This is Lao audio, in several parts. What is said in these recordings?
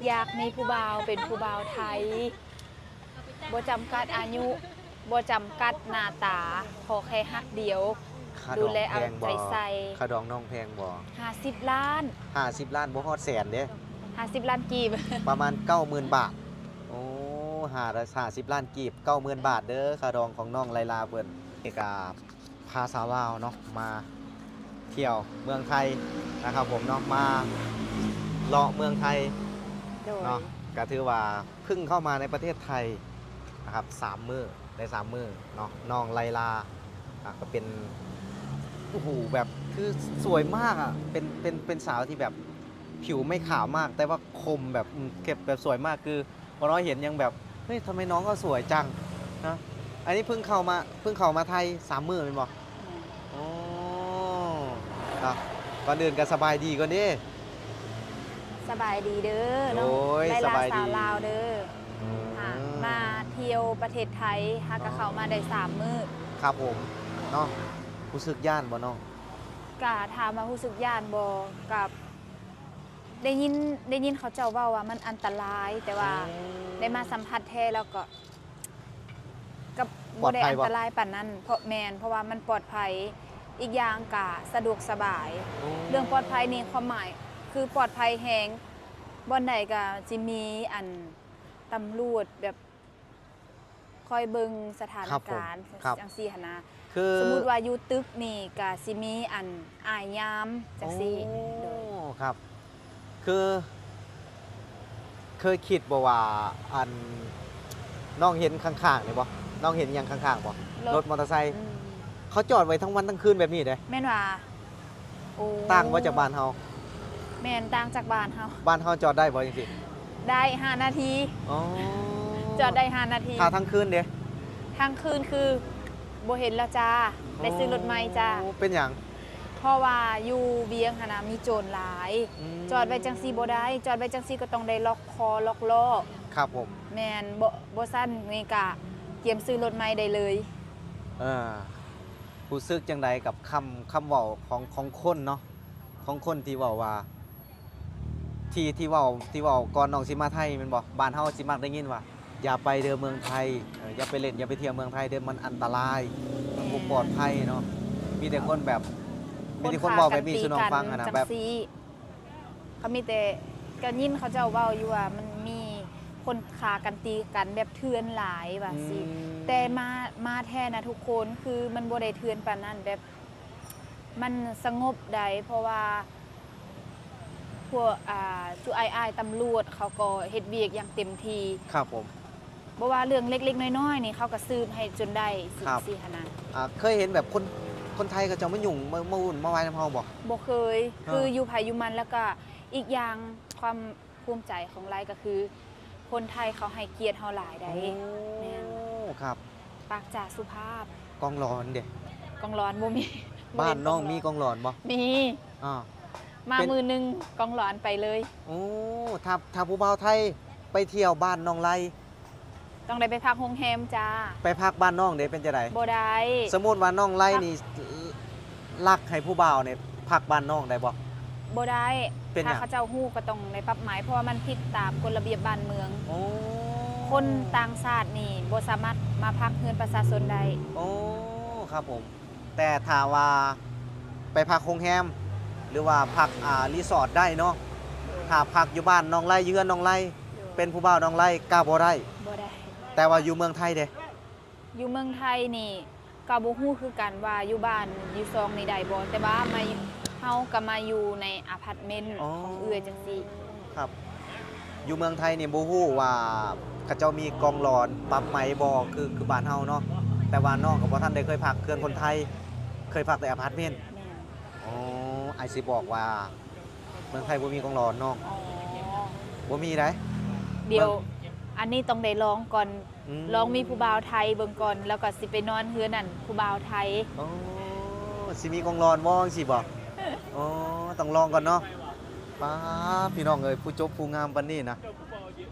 ຢາກມີຜູ້ບ່າວເປັນຜູ້ບ່າວໄທ ບໍ່ຈຳກັດອາຍຸ ບໍ່ຈຳກັດໜ້າຕາ ຂໍແຄ່ຮັກດຽວ ຄ່າດອງແພງບໍ່? ດູແລເອົາໃຈໃສ່. ຄ່າດອງນ້ອງແພງບໍ່? ຫ້າສິບລ້ານ. ຫ້າສິບລ້ານ ບໍ່ຮອດແສນເດ້. ຫ້າສິບລ້ານກີບ. ປະມານເກົ້າໝື່ນບາດ. ໂອ້ ຫ້າ ຫ້າສິບລ້ານກີບ ເກົ້າໝື່ນບາດເດີ້ ຄ່າດອງຂອງນ້ອງໄລລາເພິ່ນ. ນີ້ກະ ພາສາວລາວເນາະ ມາທ່ຽວເມືອງໄທນະຄັບຜົມເນາະ ມາເລາະເມືອງໄທ ໂດຍ ເນາະ ກະຖືວ່າເພິ່ງເຂົ້າມາໃນປະເທດໄທນະຄັບ ສາມມື້ ໄດ້ສາມມື້ເນາະ. ນ້ອງໄລລາ ອ່າ ກະເປັນ ໂອ້ໂຫ ແບບຄືສວຍມາກອະ ເປັນ ເປັນ ເປັນສາວທີ່ແບບຜິວໄມ່ຂາວມາກ ແຕ່ວ່າຄົມແບບ ອືມ ເກັບແບບສວຍມາກ ຄື ບໍ່ນ້ອຍເຫັນຍັງແບບ ເຮີ້ຍ ທຳໄມນ້ອງກໍສວຍຈັງນະ. ອັນນີ້ເພິ່ງເຂົ້າມາ ເພິ່ງເຂົ້າມາໄທສາມມື້ແມ່ນບໍ່? ແມ່ນ. ໂອ້ ເນາະ ກ່ອນອື່ນກໍສະບາຍດີກ່ອນເດ້. ສະບາຍດີເດີນ້ອງ ໂອ້ຍ ໄລລາ ສະບາຍດີ ສາວລາວເດີ. ອືມ ຫາ ມາທ່ຽວປະເທດໄທ ຫາກະເຂົ້າມາໄດ້ສາມມື້. ຄັບຜົມເນາະ. ຮູ້ສຶກຢ້ານບໍ່ນ້ອງ? ກະຖາມວ່າຮູ້ສຶກຢ້ານບໍ່? ກະ ໄດ້ຍິນ ໄດ້ຍິນເຂົາເຈົ້າເວົ້າວ່າມັນອັນຕະລາຍ ແຕ່ວ່າ ໂອ້ ໄດ້ມາສຳຜັດແທ້ແລ້ວກໍ ກໍບໍ່ໄດ້ອັນຕະລາຍປານນັ້ນ. ເພາະ ແມ່ນ ເພາະວ່າມັນປອດໄພ ອີກຢ່າງກະສະດວກສະບາຍ. ໂອ້ ເລື່ອງປອດໄພນີ້ ຄວາມໝາຍຄືປອດໄພແຮງ ບ່ອນໃດກະຊິມີອັນຕຳຫຼວດແບບ ຄອຍເບິ່ງສະຖານະການ ຄັບຜົມ ຄັບ ຈັ່ງຊີ້ຫັ້ນນະ. ຄື ສົມມຸດວ່າຢູ່ຕຶກນີ້ກະຊິມີອັນອ້າຍຍາມຈັ່ງຊີ້. ໂອ້ ໂດຍ ຄັບ ຄື ເຄີຍຄິດບໍ່ວ່າ ອັນ ນ້ອງເຫັນຂ້າງໆນີ້ບໍ່? ນ້ອງເຫັນຫຍັງຂ້າງໆບໍ່? ລົດ ລົດມໍເຕີໄຊ. ອືມ ເຂົາຈອດໄວ້ທັງວັນທັງຄືນແບບນີ້ເດ້. ແມ່ນວ່າ? ໂອ້ ຕ່າງບໍ່ຈາກບ້ານເຮົາ? ແມ່ນ ຕ່າງຈາກບ້ານເຮົາ. ບ້ານເຮົາຈອດໄດ້ບໍ່ຈັ່ງຊີ້? ໄດ້ຫ້ານາທີ. ອໍ ຈອດໄດ້ຫ້ານາທີ. ຖ້າທັງຄືນເດ? ທັງຄືນຄືບໍ່ເຫັນແລ້ວຈ້າ. ອໍ ໄດ້ຊື້ລົດໃໝ່ຈ້າ. ເປັນຫຍັງ? ເພາະວ່າຢູ່ວຽງຫັ້ນນະ ມີໂຈນຫຼາຍ. ອືມ ຈອດໄວ້ຈັ່ງຊີ້ບໍ່ໄດ້. ຈອດໄວ້ຈັ່ງຊີ້ກໍຕ້ອງໄດ້ລັອກຄໍລັອກລໍ້. ຄັບຜົມ. ແມ່ນ. ບໍ່ ບໍ່ຊັ້ນນີ້ກະກຽມຊື້ລົດໃໝ່ໄດ້ເລີຍ. ເອີ ຮູ້ສຶກຈັ່ງໃດກັບຄຳ ຄຳເວົ້າຂອງ ຂອງຄົນເນາະ ຂອງຄົນທີ່ເວົ້າວ່າ ທີ່ ທີ່ເວົ້າ ທີ່ເວົ້າກ່ອນນ້ອງຊິມາໄທແມ່ນບໍ່? ບ້ານເຮົາຊິມັກໄດ້ຍິນວ່າ ຢ່າໄປເດີເມືອງໄທ ເອີ ຢ່າໄປຫຼິ້ນ ຢ່າໄປທ່ຽວເມືອງໄທເດີ ມັນອັນຕະລາຍ ມັນບໍ່ປອດໄພເນາະ. ແມ່ນ. ມີແຕ່ຄົນແບບ ມີແຕ່ຄົນເວົ້າແບບນີ້ສູ່ນ້ອງຟັງຫັ້ນນະ ແບບ ເຂົາມີແຕ່ ກໍຍິນເຂົາເຈົ້າເວົ້າຢູ່ວ່າມັນມີຄົນຂ້າກັນຕີກັນແບບເຖື່ອນຫຼາຍວ່າຊີ້. ອືມ ແຕ່ມາ ມາແທ້ນະທຸກຄົນ ຄືມັນບໍ່ໄດ້ເຖື່ອນປານນັ້ນ ແບບມັນສະຫງົບໃດ໋ ເພາະວ່າພວກ ອ່າ ຈຸອ້າຍໆຕຳຫຼວດເຂົາກໍເຮັດວຽກຢ່າງເຕັມທີ່. ຄັບຜົມ. ບໍ່ວ່າເລື່ອງເລັກໆນ້ອຍໆນີ້ ເຂົາກໍສືບໃຫ້ຈົນໄດ້ ຊີ້ ຊີ້ຫັ້ນນະ. ອ່າ ເຄີຍເຫັນແບບຄົນ ຄົນໄທເຂົາເຈົ້າມາຫຍຸ້ງ ມາ ມາວຸ່ນມາວາຍນຳເຮົາບໍ່? ບໍ່ເຄີຍ. ເອີ ຄືຢູ່ໃຜຢູ່ມັນ ແລ້ວກໍອີກຢ່າງຄວາມພູມໃຈຂອງໄລກໍຄື ຄົນໄທເຂົາໃຫ້ກຽດເຮົາຫຼາຍໃດ໋. ໂອ້ ແມ່ນ. ຄັບ. ປາກຈາສຸພາບ. ກອງຫຼອນເດ? ກອງຫຼອນບໍ່ມີ. ບ້ານນ້ອງມີກອງຫຼອນບໍ່? ມີ. ອ່າ ມາມື້ໜຶ່ງກອງຫຼອນໄປເລີຍ. ໂອ້ ຖ້າ ຖ້າຜູ້ບ່າວໄທໄປທ່ຽວບ້ານນ້ອງໄລ ຕ້ອງໄດ້ໄປພັກໂຮງແຮມຈ້າ. ໄປພັກບ້ານນ້ອງເດ ເປັນຈັ່ງໃດ? ບໍ່ໄດ້. ສົມມຸດວ່ານ້ອງໄລນີ້ ລັກໃຫ້ຜູ້ບ່າວນີ້ພັກບ້ານນ້ອງໄດ້ບໍ່? ບໍ່ໄດ້. ເປັນຫຍັງ? ຖ້າເຂົາເຈົ້າຮູ້ກໍຕ້ອງໄດ້ປັບໃໝ ເພາະວ່າມັນຜິດຕາມກົດລະບຽບບ້ານເມືອງ. ໂອ້ ຄົນຕ່າງຊາດນີ້ບໍ່ສາມາດມາພັກເຮືອນປະຊາຊົນໄດ້. ໂອ້ ຄັບຜົມ. ແຕ່ຖ້າວ່າໄປພັກໂຮງແຮມ ຫຼືວ່າພັກ ອ່າ ຣີສອດໄດ້ເນາະ, ໂດຍ ຖ້າພັກຢູ່ບ້ານນ້ອງໄລ ຢູ່ເຮືອນນ້ອງໄລ ໂດຍ ເປັນຜູ້ບ່າວນ້ອງໄລກໍບໍ່ໄດ້. ບໍ່ໄດ້. ແຕ່ວ່າຢູ່ເມືອງໄທເດ? ຢູ່ເມືອງໄທນີ້ກໍບໍ່ຮູ້ຄືກັນວ່າຢູ່ບ້ານຢູ່ຊ່ອງນີ້ໄດ້ບໍ່, ແຕ່ວ່າມາ ເຮົາກໍມາຢູ່ໃນອາພາດເມັນ ອໍ ຂອງເອື້ອຍຈັ່ງຊີ້. ຄັບ. ຢູ່ເມືອງໄທນີ້ບໍ່ຮູ້ວ່າເຂົາເຈົ້າມີກອງຫຼອນປັບໃໝບໍ່ ຄື ຄືບ້ານເຮົາເນາະ, ແຕ່ວ່ານ້ອງກໍບໍ່ທັນໄດ້ເຄີຍພັກເຮືອນຄົນໄທ, ເຄີຍພັກແຕ່ອາພາດເມັນ. ແມ່ນ. ອໍ ອ້າຍຊິບອກວ່າເມືອງໄທບໍ່ມີກອງຫຼອນນ້ອງ. ອໍ ບໍ່ມີໃດ. ດຽວ ເມືອງ ອັນນີ້ຕ້ອງໄດ້ລອງກ່ອນ. ອືມ ລອງມີຜູ້ບ່າວໄທເບິ່ງກ່ອນ ແລ້ວກໍຊິໄປນອນເຮືອນນັ້ນຜູ້ບ່າວໄທ. ອໍ ຊິມີກອງຫຼອນບໍ່ ຈັ່ງຊີ້ບໍ່? ອໍ ຕ້ອງລອງກ່ອນເນາະ. ປ້າ ພີ່ນ້ອງເອີຍ ຜູ້ຈົບຜູ້ງາມປານນີ້ນະ.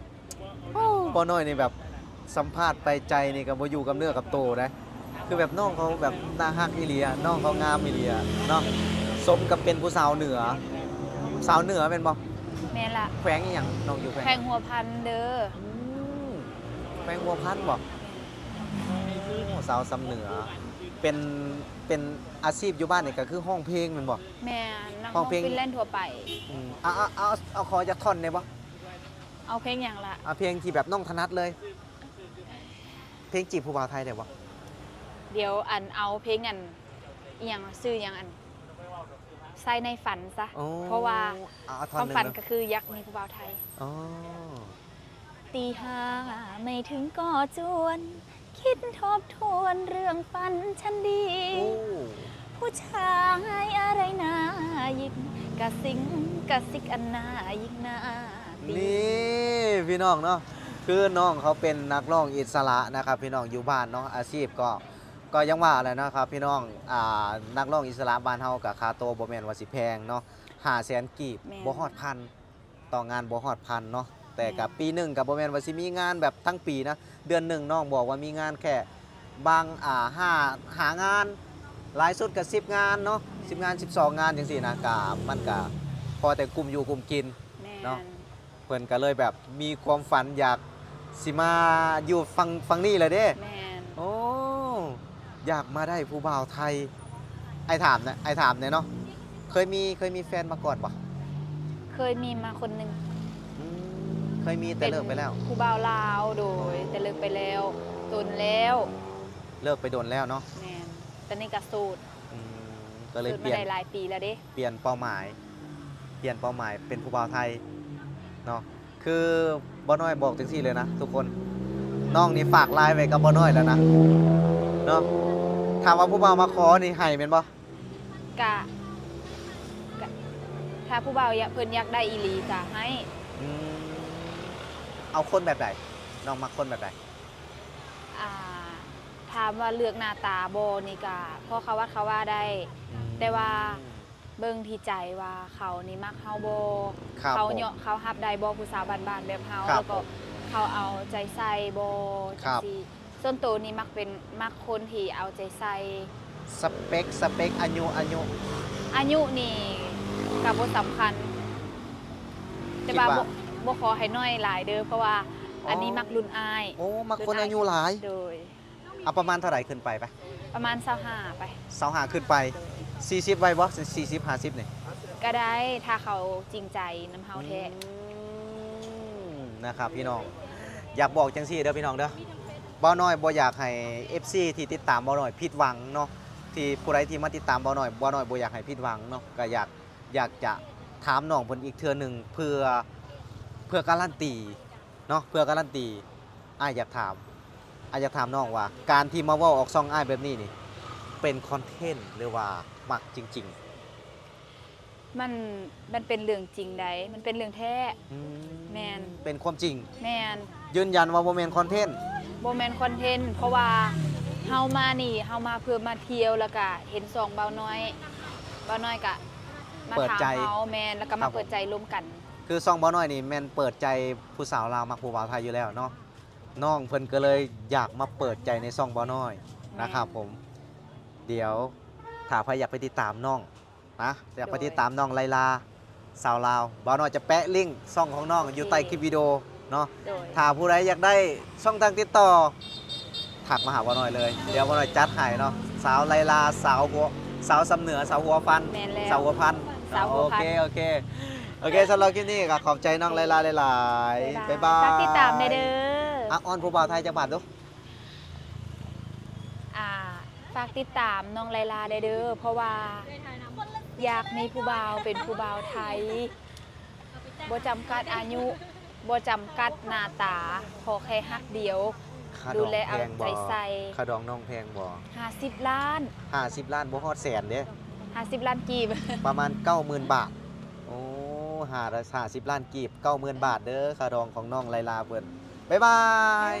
ໂອ້ ບໍ່ນ້ອຍນີ້ແບບສຳພາດໄປໃຈນີ້ກໍບໍ່ຢູ່ກັບເນື້ອກັບໂຕໃດ໋. ຄືແບບນ້ອງເຂົາແບບໜ້າຮັກອີ່ຫຼີອະ, ນ້ອງເຂົາງາມອີ່ຫຼີອະເນາະ, ສົມກັບເປັນຜູ້ສາວເໜືອ. ສາວເໜືອແມ່ນບໍ່? ໄ ແມ່ນລະ. ແຂວງອີ່ຫຍັງ? ນ້ອງຢູ່ແຂວງ ແຂວງຫົວພັນເດີ. ອືມ ແຂວງຫົວພັນບໍ? ໂອ້ ສາວຊຳເໜືອ ເປັນ ເປັນອາຊີບຢູ່ບ້ານນີ້ກໍຄືຮ້ອງເພງແມ່ນບໍ? ແມ່ນ ນັກຮ້ອງ ຮ້ອງເພງ ຟຣີແລນທົ່ວໄປ. ອືມ ເອົາ ເອົາ ເອົາ ເອົາ ຂໍຈັກທ່ອນໄດ້ບໍ່? ເອົາເພງຫຍັງລະ? ເອົາເພງທີ່ແບບນ້ອງຖະໜັດເລີຍ. ເພງຈີບຜູ້ບ່າວໄທໄດ້ບໍ່? ດຽວ ອັນ ເອົາເພງ ອັນ ອີ່ຫຍັງ ຊື່ຫຍັງ ອັນ ໃສ່ໃນຝັນຊະ. ໂອ້ ເພາະວ່າ ເອົາ ເອົາທ່ອນໜຶ່ງ ຄວາມຝັນກໍຄືຢາກມີຜູ້ບ່າວໄທ. ອໍ ຕີຫ້າ ໄມ່ເຖິງກໍຈວນ ຄິດທົບທວນເລື່ອງຝັນສັນດີ. ໂອ້ ຜູ້ຊາຍອາໄລໜ້າຍິກ ກະຊິງກະຊິກອັນໜ້າຍິກໜ້າຕີ. ນີ້ ພີ່ນ້ອງເນາະ ຄືນ້ອງເຂົາເປັນນັກຮ້ອງອິດສະຫຼະນະຄັບ ພີ່ນ້ອງ ຢູ່ບ້ານເນາະ ອາຊີບກໍ ກໍຍັງວ່າແຫຼະນະຄັບ ພີ່ນ້ອງ ອ່າ ນັກຮ້ອງອິດສະຫຼະບ້ານເຮົາກໍຄ່າໂຕບໍ່ແມ່ນວ່າຊິແພງເນາະ ຫ້າແສນກີບ ແມ່ນ ບໍ່ຮອດພັນ ຕໍ່ງານບໍ່ຮອດພັນເນາະ ແຕ່ກະ ແມ່ນ ປີໜຶ່ງກະບໍ່ແມ່ນວ່າຊິມີງານແບບທັງປີນະ ເດືອນໜຶ່ງນ້ອງບອກວ່າມີງານແຄ່ບາງ ອ່າ ຫ້າ ຫ້າງານ ຫຼາຍສຸດກະສິບງານເນາະ ສິບງານ ສິບສອງງານຈັ່ງຊີ້ນະ ກະ ມັນກະພໍແຕ່ກຸ້ມຢູ່ກຸ້ມກິນ ແມ່ນ ເນາະ. ເພິ່ນກະເລີຍແບບມີຄວາມຝັນຢາກຊິມາຢູ່ຝັ່ງ ຝັ່ງນີ້ແຫຼະເດ້. ແມ່ນ ໂອ້ ຢາກມາໄດ້ຜູ້ບ່າວໄທ. ອ້າຍຖາມນະ ອ້າຍຖາມແດ່ເນາະ ເຄີຍມີ ເຄີຍມີແຟນມາກ່ອນບໍ່? ເຄີຍມີມາຄົນໜຶ່ງ. ອືມ ເຄີຍມີແຕ່ເລີກໄປແລ້ວ. ເປັນຜູ້ບ່າວລາວ ໂດຍ ອໍ ແຕ່ເລີກໄປແລ້ວ ດົນແລ້ວ. ເລີກໄປດົນແລ້ວເນາະ. ແມ່ນ ຕອນນີ້ກໍໂສດ. ອືມ ກໍເລີຍ ໂສດມາ ປ່ຽນ ໄດ້ຫຼາຍປີແລ້ວເດ້. ປ່ຽນເປົ້າໝາຍ ປ່ຽນເປົ້າໝາຍເປັນຜູ້ບ່າວໄທເນາະ. ຄືບ່າວນ້ອຍບອກຈັ່ງຊີ້ເລີຍນະທຸກຄົນ ນ້ອງນີ້ຝາກລາຍໄວ້ກັບບ່າວນ້ອຍແລ້ວນະເນາະ. ຖ້າວ່າຜູ້ບ່າວມາຂໍນີ້ໃຫ້ແມ່ນບໍ່? ກະ ກະ ຖ້າຜູ້ບ່າວຢາກ ເພິ່ນຢາກໄດ້ອີ່ຫຼີກະໃຫ້. ອືມ ເອົາຄົນແບບໃດ? ນ້ອງມັກຄົນແບບໃດ? ອ່າ ຖາມວ່າເລືອກໜ້າຕາບໍ່ນີ້ກະພໍເຂົ້າວັດເຂົ້າວາໄດ້. ອືມ ແຕ່ວ່າເບິ່ງທີ່ໃຈວ່າເຂົານີ້ມັກເຮົາບໍ່? ເຂົາເຍາະ ເຂົາຮັບໄດ້ບໍ່ຜູ້ສາວບ້ານໆແບບເຮົາ? ແລ້ວກໍເຂົາເອົາໃຈໃສ່ບໍ່? ຈັ່ງຊີ້. ສ່ວນໂຕນີ້ມັກເປັນ ມັກຄົນທີ່ເອົາໃຈໃສ່. ສະເປັກ ສະເປັກ ອາຍຸ ອາຍຸ ອາຍຸນີ້ກະບໍ່ສຳຄັນ ແຕ່ວ່າ ຄິດວ່າ ບໍ່ ບໍ່ຂໍໃຫ້ນ້ອຍຫຼາຍເດີ ເພາະວ່າ ອໍ ອັນນີ້ມັກລຸ້ນອ້າຍ. ໂອ້ ມັກຄົນອາຍຸຫຼາຍ. ລຸ້ນອ້າຍ ໂດຍ. ເອົາປະມານເທົ່າໃດຂຶ້ນໄປປະ? ປະມານຊາວຫ້າໄປ. ຊາວຫ້າຂຶ້ນໄປ. ໂດຍ. ສີ່ສິບໄວບໍ່? ສີ່ສິບ ຫ້າສິບນີ້? ກະໄດ້ ຖ້າເຂົາຈິງໃຈນຳເຮົາແທ້. ອືມ ນະຄັບພີ່ນ້ອງ ຢາກບອກຈັ່ງຊີ້ເດີພີ່ນ້ອງເດີ ບ່າວນ້ອຍບໍ່ຢາກໃຫ້ເອັຟຊີທີ່ຕິດຕາມບ່າວນ້ອຍຜິດຫວັງເນາະ ທີ່ຜູ້ໃດທີ່ມາຕິດຕາມບ່າວນ້ອຍ ບ່າວນ້ອຍບໍ່ຢາກໃຫ້ຜິດຫວັງເນາະ ກໍຢາກ ຢາກຈະຖາມນ້ອງເພິ່ນອີກເທື່ອໜຶ່ງ ເພື່ອ ເພື່ອກາລັນຕີເນາະ ເພື່ອກາລັນຕີ. ອ້າຍຢາກຖາມ ອ້າຍຢາກຖາມນ້ອງວ່າ ການທີ່ມາເວົ້າອອກຊ່ອງອ້າຍແບບນີ້ນີ້ ເປັນຄອນເທັນ ຫຼືວ່າມັກຈິງໆ? ມັນ ມັນເປັນເລື່ອງຈິງໃດ໋ ມັນເປັນເລື່ອງແທ້. ອືມ ແມ່ນ ເປັນຄວາມຈິງ. ແມ່ນ ຢືນຢັນວ່າບໍ່ແມ່ນຄອນເທັນ. ບໍ່ແມ່ນຄອນເທັນ ເພາະວ່າເຮົາມານີ້ ເຮົາມາເພື່ອມາທ່ຽວ ແລ້ວກະເຫັນຊ່ອງບ່າວນ້ອຍ ບ່າວນ້ອຍກະມາຖາມເຮົາ. ແມ່ນ ແລ້ວກະມາເປີດໃຈລົມກັນ. ຄືຊ່ອງບ່າວນ້ອຍນີ້ແມ່ນເປີດໃຈຜູ້ສາວລາວມັກຜູ້ບ່າວໄທຢູ່ແລ້ວເນາະ ນ້ອງເພິ່ນກໍເລີຍຢາກມາເປີດໃຈໃນຊ່ອງບ່າວນ້ອຍນະຄັບ ແມ່ນ ຜົມ. ດຽວຖ້າໃຜຢາກໄປຕິດຕາມນ້ອງ ນະ ຢາກໄປຕິດຕາມນ້ອງໄລລາ ສາວລາວ ບ່າວນ້ອຍຈະແປະລິ້ງຊ່ອງຂອງນ້ອງຢູ່ໃຕ້ຄລິບວິດີໂອເນາະ. ໂດຍ ຖ້າຜູ້ໃດຢາກໄດ້ຊ່ອງທາງຕິດຕໍ່ ທັກມາຫາບ່າວນ້ອຍເລີຍ ດຽວບ່າວນ້ອຍຈັດໃຫ້ເນາະ. ສາວໄລລາ ສາວຫົວ ສາວຊຳເໜືອ ສາວຫົວພັນ. ແມ່ນແລ້ວ ສາວຫົວພັນ. ສາວຫົວພັນ. ໂອເຄ ໂອເຄ ໂອເຄ ສຳລັບຄລິບນີ້ກໍຂອບໃຈນ້ອງໄລລາຫຼາຍໆ. ບາຍບາຍ. ຝາກຕິດຕາມແດ່ເດີ. ອ່ະ ອ້ອນຜູ້ບ່າວໄທຈັກບາດດູ. ອ່າ ຝາກຕິດຕາມນ້ອງໄລລາແດ່ເດີ ເພາະວ່າຢາກມີຜູ້ບ່າວເປັນຜູ້ບ່າວໄທ ບໍ່ຈຳກັດອາຍຸ ບໍ່ຈຳກັດໜ້າຕາ ຂໍແຄ່ຮັກດຽວ ດູແລເອົາໃຈໃສ່. ຄ່າດອງແພງບໍ່? ຄ່າດອງນ້ອງແພງບໍ່? ຫ້າສິບລ້ານ. ຫ້າສິບລ້ານ ບໍ່ຮອດແສນເດ້. ຫ້າສິບລ້ານກີບ ປະມານເກົ້າໝື່ນບາດ. ໂອ້ ຫ້າ ຫ້າສິບລ້ານກີບ ເກົ້າໝື່ນບາດເດີ ຄ່າດອງຂອງນ້ອງໄລລາເພິ່ນ. ບາຍບາຍ.